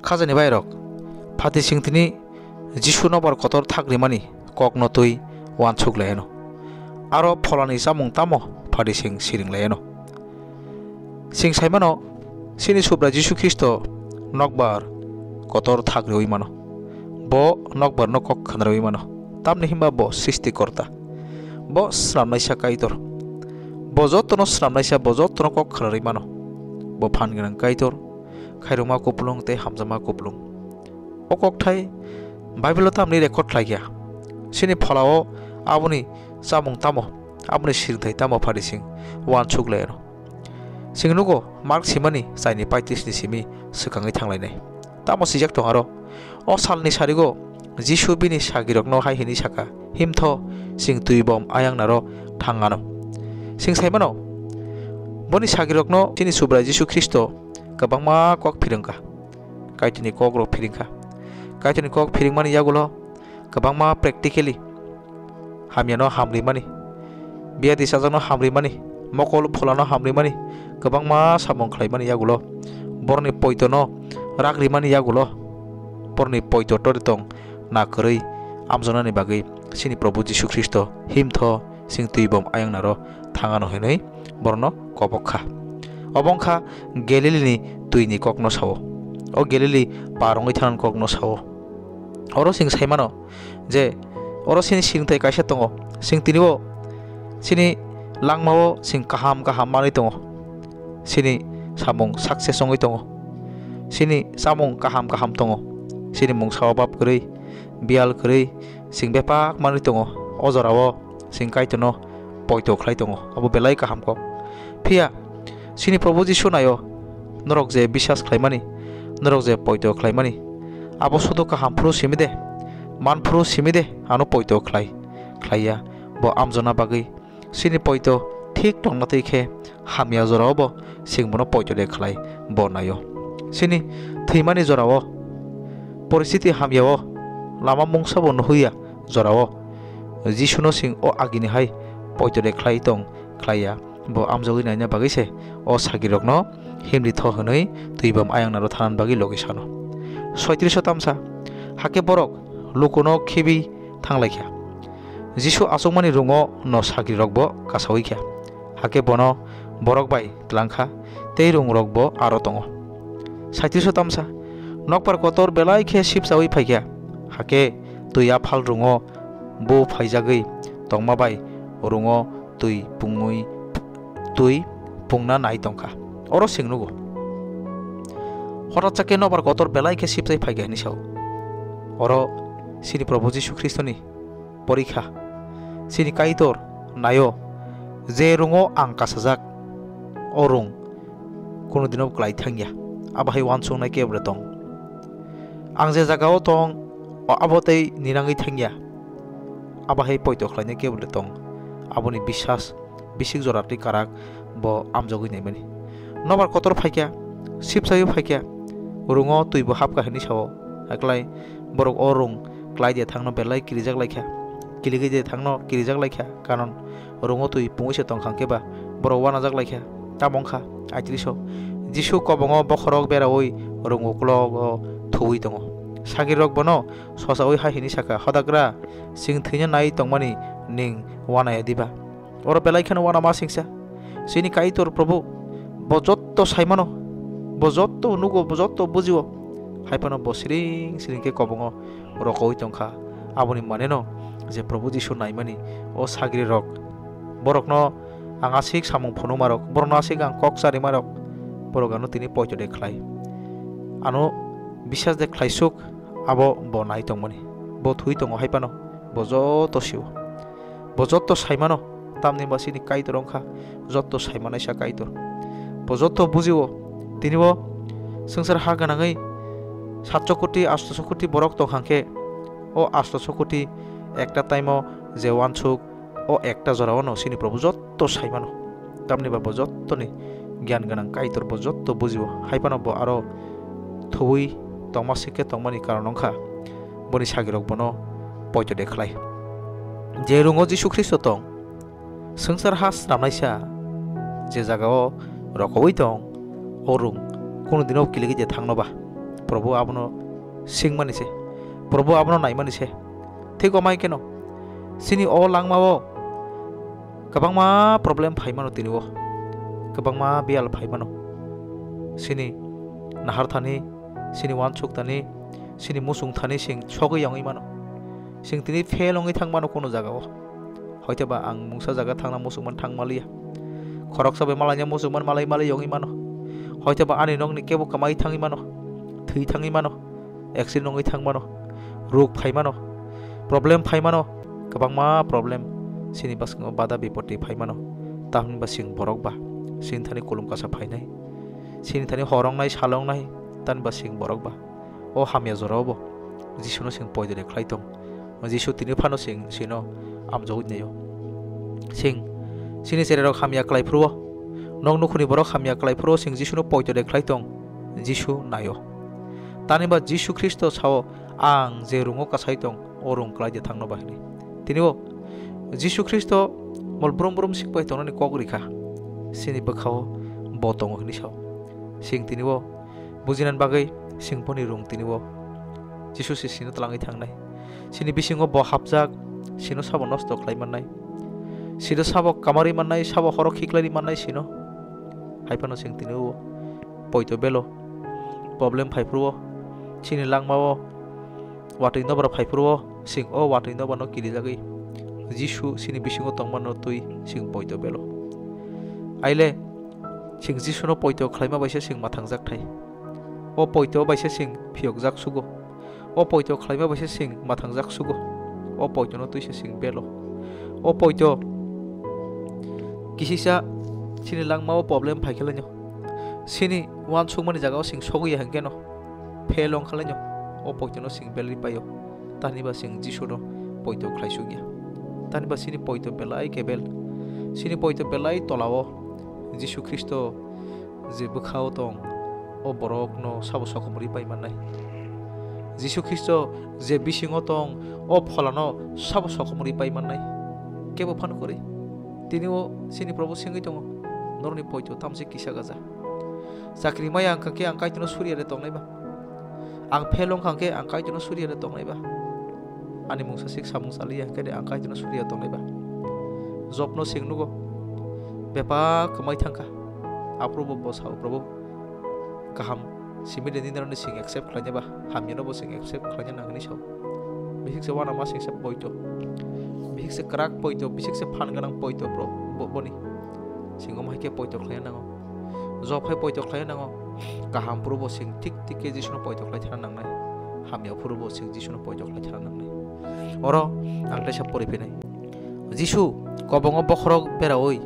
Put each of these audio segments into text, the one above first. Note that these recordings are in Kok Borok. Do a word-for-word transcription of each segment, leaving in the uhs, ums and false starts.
Khajani bairok, phatising tini Jisu nokbar kotor thak rimani kokno twi uansuk lai anw. Aro pholani chamung tamo phatising siring lai anw. Sing sai mano, chini Subrai Jisu Khristo nokbar kotor thak riui mano. Bo nokbarno kok khna riui mano. Tamni himba bo Sristikorta. Bo snamnaisa Kaitor. Bo jotono snamnaisa, bo jotono kok khna riui mano. Bo phan gwnang Kaitor, khairokma kupulung tei hamjakma kupulung. O kokthai Bible-o tamni record khlai kha. Chini pholao aboni chamung tamo, aboni siringthai tamo phatising uansuk lai anw. Chwng nugo Mark simani chaini paitris ni simi swkangwi thanglainai. Tamo swijak tong aro. O salni sarigo Jisu bini sagirokno hai hwnwi saka, "Himtho, chwng twi bom ayang naro thang anw." Chwng sai mano, boni sagirokno chini Subrai Jisu Khristo kwbangma kok phirwng kha. Kaitorni kokrok phirwng kha. Kaitorni kok phirwngmani yagulo kwbangma practically hamyano hamrimani, biyadi chajakno hamrimani, mokol pholano hamrimani, kwbangma samung khlaimani yagulo, borokni poitono rak rimani yagulo, borokni poito tori tong na kwrwi amjoknani bagwi chini Probhu Jisu Khristo, "Himtho, chwng twi bom ayang naro thang anw," hwnwi borokno kobok kha. Obo wng kha Galilini twini kokno sao. O Galili par wngwi thanani kokno sao. Oro chwng sai mano je oro chini siringthai kaisa tongo. Chwng tini o chini langmao chwng kaham kaham manwi tongo. Chini samung success wngwi tongo. Chini chamung kaham kaham tongo. Chini mungsa obab kwrwi, biyal kwrwi, chwng bebak manwi tongo. O jorao chwng Kaitorno poito khlai tongo, abo belai kaham kok. Phiya chini Probhu Jisu naio, norok je biswas khlaimani, norok je poito khlaimani, abo sudu kaham phuru simi de, man phuru simi de, ano poito khlai, khlaiya. Bo amjona bagwi chini poito thik tongna twi khe hamya jorao bo chwng bono poito de khlai bo naio. Chini thwimani jorao, poristiti hamyao, lama mungsa bo nuhuya jorao, Jisuno chwng o agini hai poito de khlai tong khlaiya, bo amjogwi naina bagwi se o sagirokno himdi tho hwnwi twi bom ayang naro thanan bagwi logi sano. Soitriso tamsa, hakhe borok lukuno khibi thanglaikha. Jisu achukmani rungo no sagrirokbo kasawi kha. Hakhe bono borok bai twlang kha, tei rungrokbo aro tongo. Saitriso tamsa, nokbar kotor belai khe sipchawi phaikha. Hakhe twi aphal rungo bo phaijagwi tongma bai rungo twi pungwi, twi pungna nai tongkha. Oro chwng nugo. Hotatsa khe nokbar kotor belai khe sipchai phaikha hwnwi sao. Oro chini Probhu Jisu Khristoni porikha. Chini Kaitor naio, je rungo ang kasajak, o rung kunu dino klai thangya. Abo hai uansuknai kebo de tong. Ang je jagao tong, o abo tei ninangwi thangya. Abo hai poito khlainai kebo de tong. Aboni biswas bisik jora twi karak bo amjogwi naimani. Nobar kotor phaikha, sipsaiwi phaikha, rungo twibo hapkha hwnwi sao. Haklai borok o rung klai de thangno belai kirijak laikha, kiligwi de thangno kirijak laikha, karon rungo twi pungwi se tongkha hwnkhe ba borok wanajak laikha. Tamo wngkha aitriso Jisu kobongo bokhorok beraui rung uklogo thuwi tongo. Sagrirok bono sosaui hai hwnwi sakha, "Hodagra, chwng thwina nai tongmani nwng wanaya diba?" Oro belai kheno uanama singsa. Chini Kaitor Probhu, bo jotto saimano, bo jotto nugo, bo jotto bujio. Hai phano bo siring siring khe kobongo rokoui tongkha. Aboni maneno je Probhu Jisu naimani o sagrirok, borokno ang aswk samung phunumarok, borokno aswk ang kok charimarok, borok ano tini poito de khlai. Ano biswas de khlaisuk, abo bo nai tongmani. Bo thwi tongo hai phano, bo jotto sio. Bo jotto saimano, tamni ba chini Kaitor wngkha jotto saimanaisa Kaitor. Bo jotto bujio, tini bo swngchar ha gwnangwi satso koti, astoso koti borok tongkha hwnkhe, o astoso koti ekta time-o je uansuk, o ekta jorao no chini Probhu jotto saimano. Tamni ba bo jottoni giyan gwnang Kaitor, bo jotto bujio. Hai phano bo aro thuwi tongma sikhe tongmani karon wngkha boni sagirok bono poito de khlai. Je rungo Jisu Khristo tong, swngchar ha snamnaisa je jagao rokoui tong, o rung kunu dino kiligwi de thangno ba. Probu abono singmani se, Probu abono naimani se. Thik omai keno, chini o langmao kwbangma problem phaimano tini o, kwbangma biyal phaimano. Chini nahar thani, chini uansuk thani, chini muchung thani chwng sogwi yongwi mano. Chwng tini fail wngwi thang mano kunu jagao. Hoitoba ang mungsa jaga thangna muchungmani thang maliya. Khoroksa bai malaina muchungmani malai malai yongwi mano. Hoitoba ani nokni kebo kwmai thangwi mano, thwi thangwi mano, accident wngwi thang mano, ruk phai mano, problem phai mano, kwbangma problem chini bwskango bada bipoti phai mano. Tamni ba chwng borok ba chini thani kulum kasa phainai, chini thani hor wngnai, sal wngnai, tamni ba chwng borok ba. O hamya jorao bo Jisuno chwng poito de khlai tong. Jisu tini phano chwng, chwngno amjogwi naio. Chwng chini chererok hamya khlai phuru o, nok nukhuni borok hamya khlai phuru o chwng Jisuno poito de khlai tong. Jisu naio. Tani ba Jisu Khristo sao, "Ang je rungo kasai tong, o rung khlai de thangno ba," hwnwi. Tini o Jisu Khristo mol brum brum sikpai tongnani kok rikha. Chini bwkhao bo tongo hwnwi sao. Chwng tini o bujinani bagwi chwng boni rung tini o Jisu se sino twlangwi thangnai. Chini bisingo bo hapjak, sino sabo nosto khlai mannai. Sino sabo kamarwi mannai, sabo horo khiklaini mannai sino. Hai phano chwng tini o poito belo problem phai phuru o, chini langmao watwi nobra phai phuru o, chwng o watwi nobrano kirijagwi Jisu chini bisingo tongmano twi chwng poito belo. Aile chwng Jisuno poito khlaima baisa chwng mathangjak thai. O poito baisa chwng phiyokjak sugo. O poito khlaima baisa chwng mathangjak sugo. O poitono twisa chwng belo. O poito kisisa chini langmao problem phai khe laino. Chini uansukmani jagao chwng sogwi ya hwnkhe no, fail wng khe laino. O poitono chwng belwi paio. Tani ba chwng Jisuno poito khlai suk ya. Tani ba chini poito belai kebel. Chini poito belai tolao Jisu Khristo je bwkhao tong, o borokno sabo sokomorwi pai mannai. Jisu Khristo je bisingo tong, o pholano sabo sokomorwi pai mannai. Kebo phano kwrwi. Tini o chini Probu sengwi tongo, "Norokni poito tamse kisa gaja. Chakri maya wngkha khe ang Kaitorno suriya de tongnai ba? Ang fail wngkha khe ang Kaitorno suriya de tongnai ba? Ani mungsa sik samung chaliya hwnkhe de ang Kaitorno suriya tongnai ba?" Jobno chwng nugo, bebak kwmai thangkha. Aphuru bo, bo sao, "Probu, kaham simi de nini norokni chwng accept khlainai ba, hamyano bo chwng accept khlaina nang," hwnwi sao. Bihik se uanama singsa poito, bihik se kwrak poito, bihik se phan gwnang poito bro, bo-, boni. Chwng omo hai khe poito khlaina nango. Job hai poito khlaina nango. Kaham phuru bo chwng thik thik khe Jisuno poito khlai thana nangnai. Hamya phuru bo chwng Jisuno poito khlai thana nangnai. Oro ang teisa pori phinai. Jisu kobongo bokhorok beraui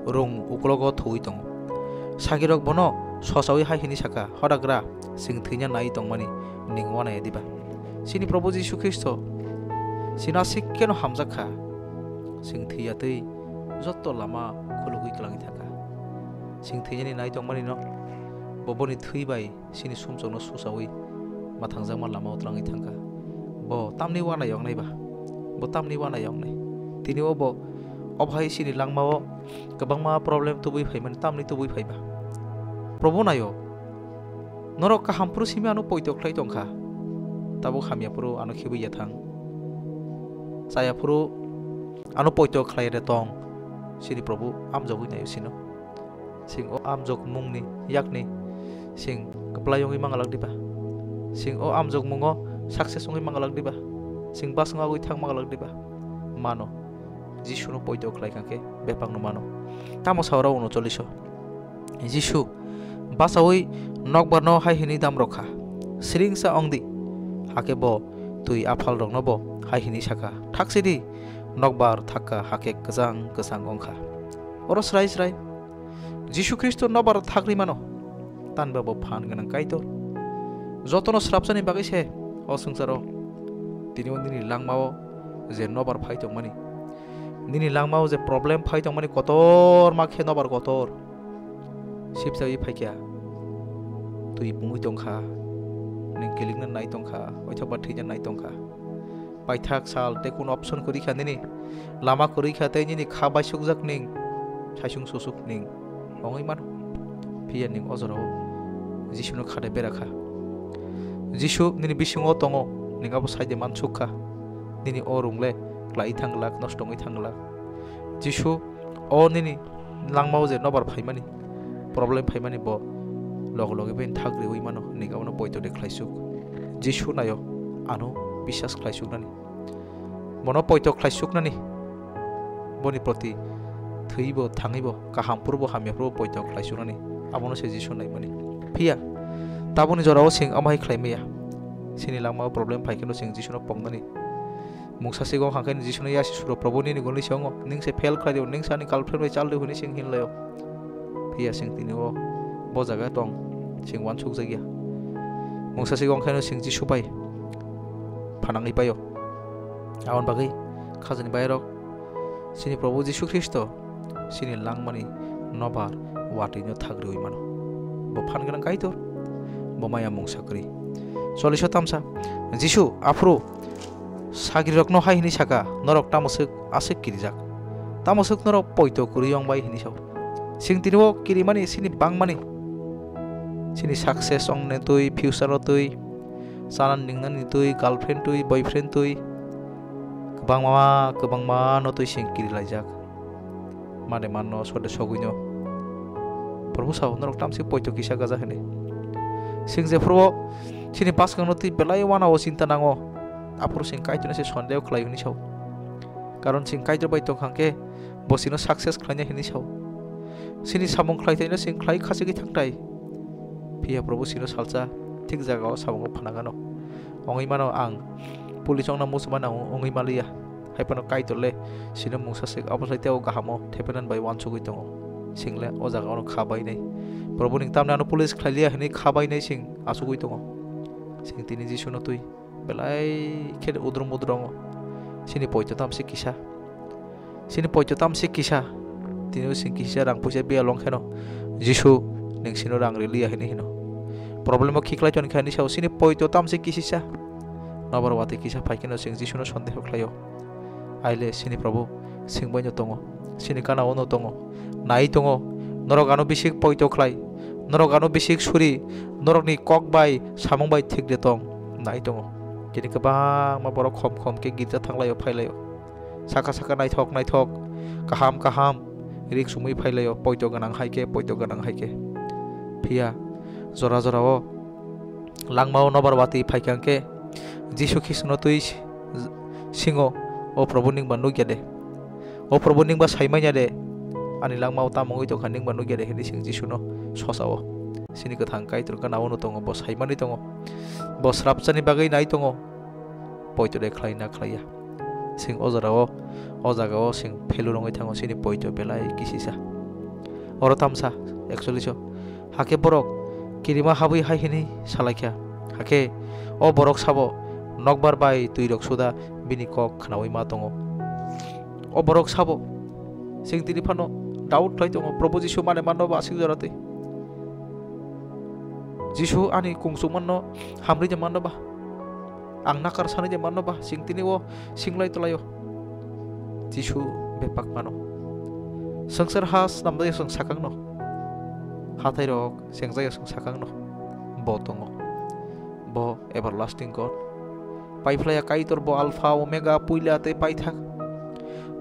rung uklogo thuwi tongo. Sagirok bono sochaui hai hwnwi sakha, "Hodagra, chwng thwina nai tongmani nwng uanai diba?" Chini Probu Jisu Khristo chino aswk kheno hamjak kha. Chwng thwiya twi joto lama khulugwi kwlangwi thangkha. Chwng thwinani nai tongmani no bo boni thwi bai chini sumsokno susaui mathangjakma lamao twlangwi thangkha. Bo tamni uanai yoknai ba? Bo tamni uanai yoknai? Tini o bo obo hai chini langmao kwbangma problem tubui phaimani, tamni tubui phaiba? Probu naio, norok kaham phuru simi ano poito khlai tongkha, tabuk hamya phuru ano khibwi ya thang. Chaya phuru ano poito khlai de tong, chini Probu amjogwi naio chino. Chwng o amjokmungni yakni chwng kwplai wngwi mangalak diba? Chwng o amjokmungo success wngwi mangalak diba? Chwng bwskango agwi thang mangalak diba? Mano. Jisuno poito khlai kha khe bebakno mano. Tamo sao rok unocholiso? Jisu bachaui nokbarno hai hwnwi damrok kha, "Siringsa wng di." Hakhe bo twi aphalrokno bo hai hwnwi sakha, "Thak si di." Nokbar thak kha, hakhe kwchang kwchang wng kha. Oro srai srai Jisu Khristo nokbar thakri mano, tamni ba bo phan gwnang Kaitor. Jotono srapsani bagwi se o swngcharo. Tini o nini langmao je nokbar phai tongmani, nini langmao je problem phai tongmani, kotorma khe nokbar kotor sipchawi phaikha, twi pungwi tongkha, nwng kilikna nai tongkha, oithoba thwina nai tongkha. Paithak sal tei kunu option kwrwi kha nini, lama kwrwi kha tei nini kha baisukjak nwng, saisung susuk nwng wngwi mano. Phiya nwng o jorao Jisuno khade bera kha. Jisu nini bisingo tongo, nwng abo saide mansuk kha. Nini o rung le klai thang glak, nosto wngwi thang glak. Jisu o nini langmao je nobar phaimani, problem phaimani bo loge loge bini thak riwi mano, nwng abono poito de khlaisuk. Jisu naio ano bisas khlaisuknani. Bono poito khlaisuknani, boni proti thwibo, thangwibo, kaham phurbo, hamya phurbo poito khlaisuknani, abono se Jisu naimani. Phiya taboni jorao chwng amahai khlai maya. Chini langmao problem phai kheno chwng Jisuno poknani. Mungsa sigo hangkhe Jisuno yasi suro, "Probu, nini guli se wngo, nwng se fail khlai dio, nwng se ani girlfriend bai chal dio," hwnwi chwng hinlaio. Phiya chwng tini o bo jaga tong, chwng uansuk jakya. Mungsa sigo hangkhe chwng Jisu bai phanangwi paio. Aboni bagwi khajani bairok chini Probu Jisu Khristo chini langmani nobar watwino thagriwi mano. Bo phan gwnang Kaitor, bo maya mungsa kwrwi. Choliso tamsa, Jisu aphuru sagrirokno hai hwnwi saka, "Norok tamo swk aswk kirijak? Tamo swk norok poito kwrwi wng bai?" hwnwi sao. Chwng tini o kirimani chini bangmani, chini success wngnani twi, future o twi, chanani ningnani twi, girlfriend twi, boyfriend twi, kwbangma kwbangma no twi chwng kirilaijak. Mane manno sode sogwino. Probu sao, "Norok tamsi poito kisa gaja," hwnwi. Chwng jephuru chini bwskangno twi belai uanao chinta nango, aphuru chwng Kaitorno se sondeho khlai hwnwi sao. Karon chwng Kaitor bai tongkha hwnkhe bo chwngno success khlainai hwnwi sao. Chini samung khlaithaino chwng khlai khachigwi thangthai. Phiya Probu chwngno salsa thik jagao samungo phanangano. Wngwi mano ang police wngna muchungma nang wngwi maliya. Haiphano Kaitor le chwngno mungsa swk, abo sai tei o gahamo thepanan bai uansugwi tongo. Chwng le o jaga ono kha bainai. Probu, nwng tamni ano police khlailiya hwnwi kha bainai chwng achugwi tongo. Chwng tini Jisuno twi belai khe udrum udrongo. Chini poito tamsi kisa. Chini poito tamsi kisa. Tini o chwng kisa rang puisa biyal wng kheno, "Jisu, nwng chwngno rang riliya," hwnwi hino. Problem o khiklai toni kha hwnwi sao, chini poito tamsi kisisa. Nobar watwi kisa phai kheno chwng Jisuno sondeho khlaio. Aile chini Probu, chwng baino tongo, chini gana-o no tongo, nai tongo, norok ano bisik poito khlai, norok ano bisik suri, norokni kok bai samung bai thik de tong, nai tongo. Tini kwbangma borok khom khom khe girja thanglaio, phailaio. Saka saka naithok naithok, kaham kaham rik sumui phailaio, poito gwnang hai khe, poito gwnang hai khe. Phiya jora jora o langmao nobar watwi phaikha hwnkhe Jisu Khristono twi singo, "O Probu, nwng ba nukya de? O Probu, nwng ba saimanya de? Ani langmao tamo wngwi tongkha, nwng ba nukya de?" hwnwi chwng Jisuno sosao. Chini kwthang Kaitor gana-o no tongo, bo saimani tongo, bo srapsani bagwi nai tongo, poito de khlai na khlaiya. Chwng o jorao, o jagao chwng failure wngwi thango, chini poito belai kisisa. Oro tamsa, actually so. Hakhe borok kirima habwi hai hwnwi salaikha. Hakhe o borok sabo nokbar bai twirok suda bini kok khnaui ma tongo. O borok sabo, chwng tini phano doubt khlai tongo, Probu Jisu mane manno ba aswk jora twi? Jisu ani kungsukmanno hamri de manno ba? Ang nakar sani de manno ba? Chwng tini o singlai tolaio. Jisu bepak mano. Swngchar ha snamjak chwng sakangno. Hathai rok chengjak chwng sakangno. Bo tongo. Bo everlasting God. Paiphlaiya Kaitor, bo Alpha, Omega, puila tei paithak.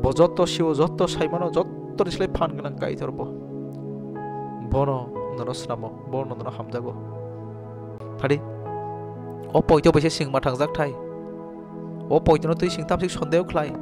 Bo jotto sio, jotto saimano, jotto ni slai phan gwnang Kaitor bo. Bono nono snamo, bo nono hamjago. Phadi, o poito bai se chwng mathangjak thai. O poitono twi chwng tamsik sondeho khlai.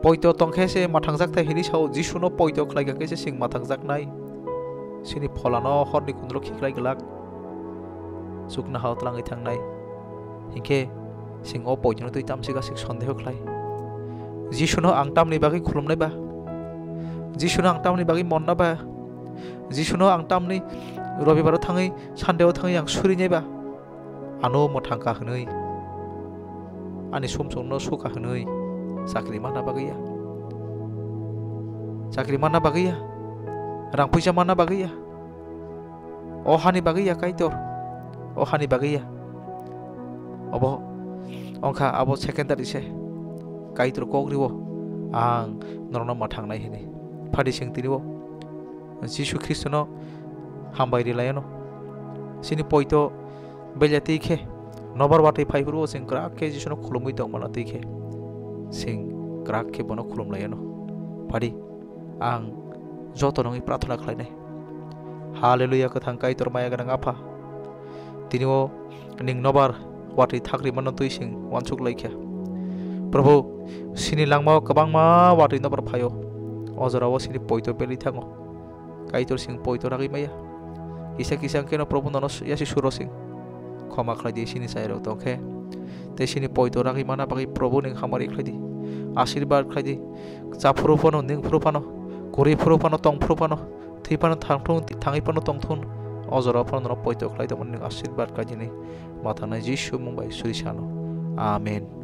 Poito tong khe se mathangjak thai hwnwi sao, Jisuno poito khlai kha khe se chwng mathangjak nai. Chini pholano horni kundro khiklai glak. Chuknohao tlangwi thangnai. Hinkhe chwng o poitono twi tamsik aswk sondeho khlai. Jisuno ang tamni bagwi khulumnai ba? Jisuno ang tamni bagwi monna ba? Jisuno ang tamni Robibaro thangwi, Sunday-o thangwi ang surinai ba? Ano mwthang kha hwnwi, ani sumsokno su kha hwnwi chakri manna bagwi ya. Chakri manna bagwi ya. Rang puisa manna bagwi ya. O hani bagwi ya Kaitor. O hani bagwi ya. Obo wngkha abo secondary se. Kaitor kok riwo, ang norokno mwthangnai hwnwi. Phadi chwng tini o Jisu Khristono hambai rwlaiano. Chini poito belya twi khe Nobar watwi phaiphuru chwng kwrak khe Jisuno khulumwi tongmano twi khe chwng kwrak khe bono khulumlaiano. Phadi ang joto nungwi prathana khlainai. Hallelujah, kwthang Kaitor maya gwnang Apha. Tini o ning nobar watwi thakri mano twi chwng uansuk laikha. Prabhu, chini langmao kwbangma watwi nobar phaio. O jorao chini poito belwi thango. Kaitor chwng poito ragwi maya. Kisa kisa keno Prabhu nono yasi suro chwng khoma khlai di chini chayarok tongkhe. Tei chini poito ragwi mana bagwi Prabhu ning hamari khlai di. Ashirbad khlai di. Chaphuru phano, ningphuru phano, kwrwi phuru phano, tongphuru phano, thwi phano, thangthung, thangwi phano tongthun. O jorao phano nono poito khlai tongmani ning ashirbad khlai di ni. Mathanai Jisu mung bai suri sano. Amen.